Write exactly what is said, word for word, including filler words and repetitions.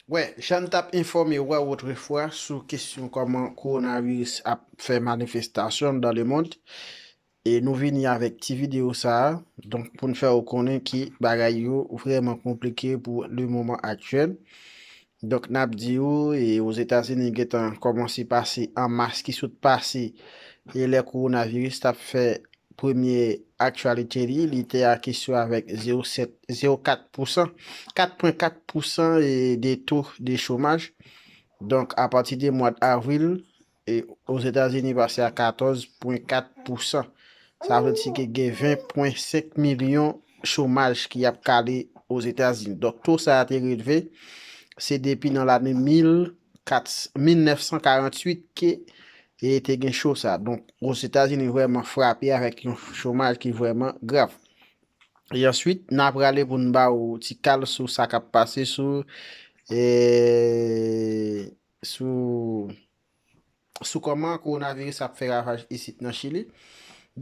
Wè, jan n t ap enfòme w otrefwa sou kesyon kòman kowonaviris ap fè manifestasyon dans le monde, e nou vini avèk ti videyo sa a. Donk, pou n fè w konnen ke bagay yo vrèman konplike pou le moman aktyèl. Donk, n ap di w, e Ozetazini gentan kòmanse pase an mas ki sot pase, e lè kowonaviris t ap fè premye aktyalite li, li te a kesyon avèk zewo sèt, zewo kat pousan, kat pwen kat pousan e de to de chomaj. Donk, apati de mwa avril, e Ozetazini pase a katòz pwen kat pousan. Sa vle di ke gen ven pwen senk milyon chomaj ki ap kale Ozetazini. Donk, to sa a te relve, se depi nan lane mil kat, mil nèf san karanntuit ke e te gen cho sa. Donk, Ozetazini vrèman frape avèk yon chomaj ki vrèman grav. E answit, n a prale pou n ba w ti kal sou sa k ap pase sou, e, sou, sou kòman kowonaviris ap fè ravaj isit nan Chili.